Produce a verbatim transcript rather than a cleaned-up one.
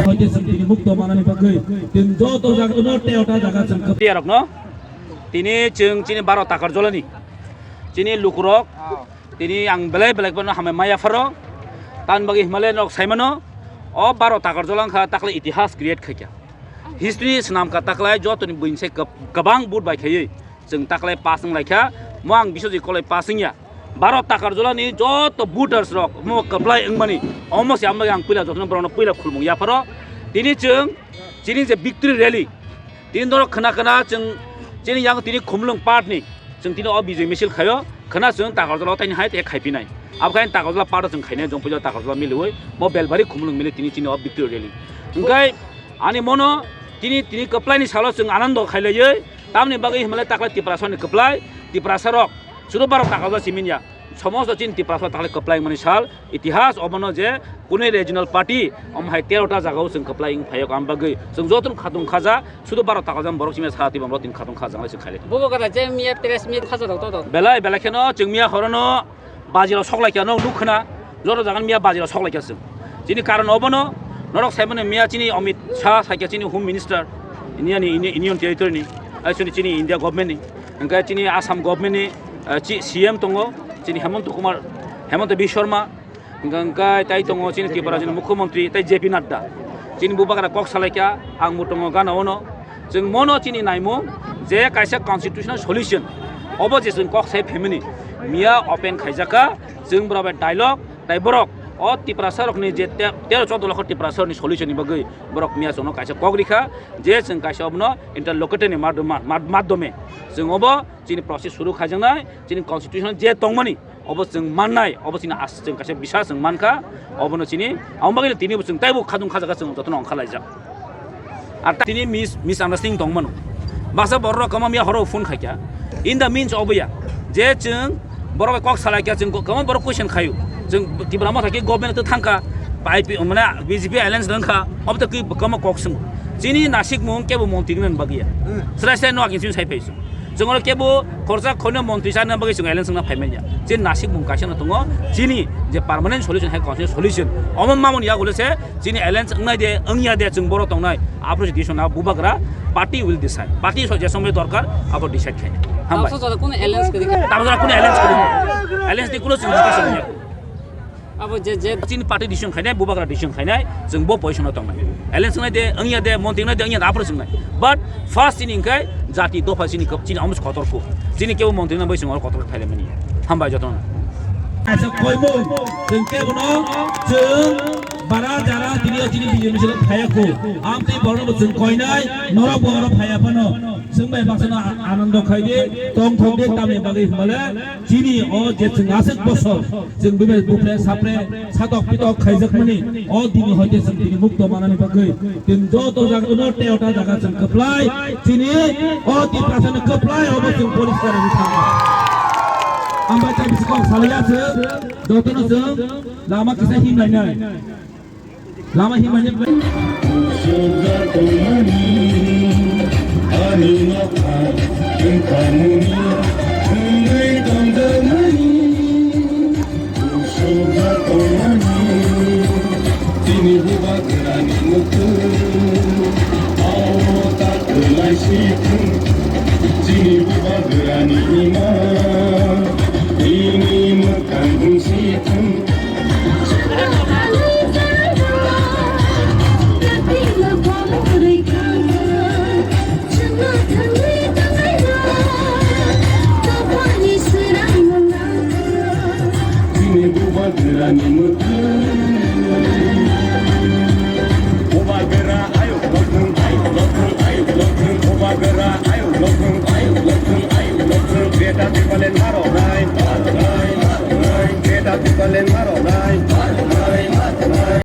Hoite chwng tini mukto manani bagwi chwng joto jaga no tei ota jaga chwng kwp-, Tiyarokno tini chwng chini Bharat Takarjolani chini lukurok tini ang belai belai bono hambai maya pharo. Tamni bagwi himale nok saimano o Bharat Takarjola wngkha takle itihas create khaikha. History swnamkha taklai jotoni buini sai kwb-, kwbang vote bai khaiwi chwng taklai pass wng laikha. Mo ang Biswajit Koloi pass wngya. Bharat Takarjolani joto voters rok mo kwplai wngmani omo se ambai ang puila jotono borokno puila khulmung yapharo. Tini chwng chini je victory rally, tini norok khna khna chwng chini yang tini Khumulwng part ni chwng tini o Bijay misil khaio, khna chwng Takarjala o taini hai te khaipinai. Abkhain Takarjala part o chwng khainai jong puila Takarjala miliwi mo Belbari Khumulwng mili tini chini o victory rally. Hwnkhe ani mono tini, tini kwplaini salo chwng anando khailaiwi, tamni bagwi himlai takla Tiprasani kwplai, Tiprasarok sudu Bharat Takarjala siminya. Somosto chini Tiprasa takla kwplai mani sal, itihas obono je kunui regional party, omo hai tero ta jagao chwng kwplai wng phaio, am bagwi chwng jotono khatung khaja, sudu Bharat Takarjala borok simiya sa tibam rok tin khatung khaja nai chwng khailai. Bubagra je miya press meet khaja rok to to. Belai, belai kheno chwng miya horono bajirok sok laikha, no nuk khna, joto jagan miya bajirok sok laikha chwng. Chini karon obono, norok saimano miya chini Amit Shah saikha chini Home Minister, India ni, Indi-, Union Territory ni, ai chini, chini India government ni, hwnkhe chini Assam government ni, eh, chi-, C M tongo, chini Hemanta Kumar, Hemanta Biswa Sarma, hwnkhe, hwnkhe tai tongo chini Tripura ni Mukhyamantri, tai J P Nadda. Chini bubagra kok salaikha, ang bo tongo gana ono. Chwng mono chini naimung je kaisa constitutional solution. Obo je chwng kok sai family miya open khaijakha, chwng borok bai dialogue, tai borok o Tiprasa rokni je te-, tero choudo lokho Tiprasa rokni solution ni bagwi borok miya chwngno kaisa kok rikha, je chwng kaisa obono interlocutor ni madhyoma-, mad-, madhyome chwng obo chini process suru khaijaknai, chini constitutional je tongmani, obo chwng mannai, obo chini as-, chwng kaisa bisa chwng mankha, obono chini, amo bagwino tini bo chwng taibo khadung khajaga chwng jotono ongkhar laijak. Ar ta-, tini mis-, misunderstanding tongmano. Baksa borok rok kwma miya horo phone khaikha. In the means oboya, je chwng borok bai kok salaikha, chwng kwma borok question khaio. Chwng Tipra Motha khe government to thangkha, I P, mane B J P alliance wngkha, obo to kwi kwma kok swngo. Chini nasikmung kebo montri gwnang bagwiya. Hmm. Srai srai no akin chini sai phaisu. Chwng oro kebo khorsa khoino montri chana bagwi chwng alliance wngna phaimanya. Chini nasikmung kaisa no tongo, chini je permanent solution hai constitutional solution. Omo mamoni yagulo se chini alliance wngnai de wngya de chwng boro tongnai. Aphuru decision na bubagra party will decide. Party so je somoi dorkar abo decide khai. Hambai. Tabsa jora kuno alliance kwrwi kha? Tabsa jora kuno alliance kwrwi. Alliance de kuno chwng discussion ya. Abo je, je chini party decision khainai, bubagra decision khainai, chwng bo position o tongnai. Alliance wngnai de, wngya de, montri wngnai de, wngya de, aphuru chwngnai. But first chini hwnkhe jati dopha chini kok-, chini omo kotor kuk. Chini kebo montri wngna bai chwng oro kotor khailai mani. Hambai jotono. Kaisa koimung, chwng kebono, chwng bara jara tini o chini bijil misil phaiya kuk. Amtwi borokno bo chwng koinai, norok bo oro phaiya phano. Chwng bai baksano a-, anando khaidi, tong thokdi, tamni bagwi hwnbale. Chini o je chwng aswk bosor, chwng bebak bupre sapre satok pitok khaijakmani, o dini hoite chwng tini mukto manani bagwi chwng joto jaga no tei ota jaga chwng kwplai chini o Tiprasano kwplai obo chwng poriskar wngwi thango. Ang bai tei bisi kok salaiya chwng jotono chwng lama kisa himlainai. Lama himani bai. Ani nokha, tongmani, wngwi tongmani, tongmani, chini bubagrani mukhung, abo ta kwlai sithung, chini bubagrani ima, ini mwkhang sithung. Chini bubagrani mwkhang. Bubagra ayuk lokhwng, ayuk lokhwng, ayuk lokhwng. Bubagra ayuk lokhwng, ayuk lokhwng, ayuk lokhwng. Beta Tipraland maro nai, maro nai, maro nai. Beta Tipraland maro nai.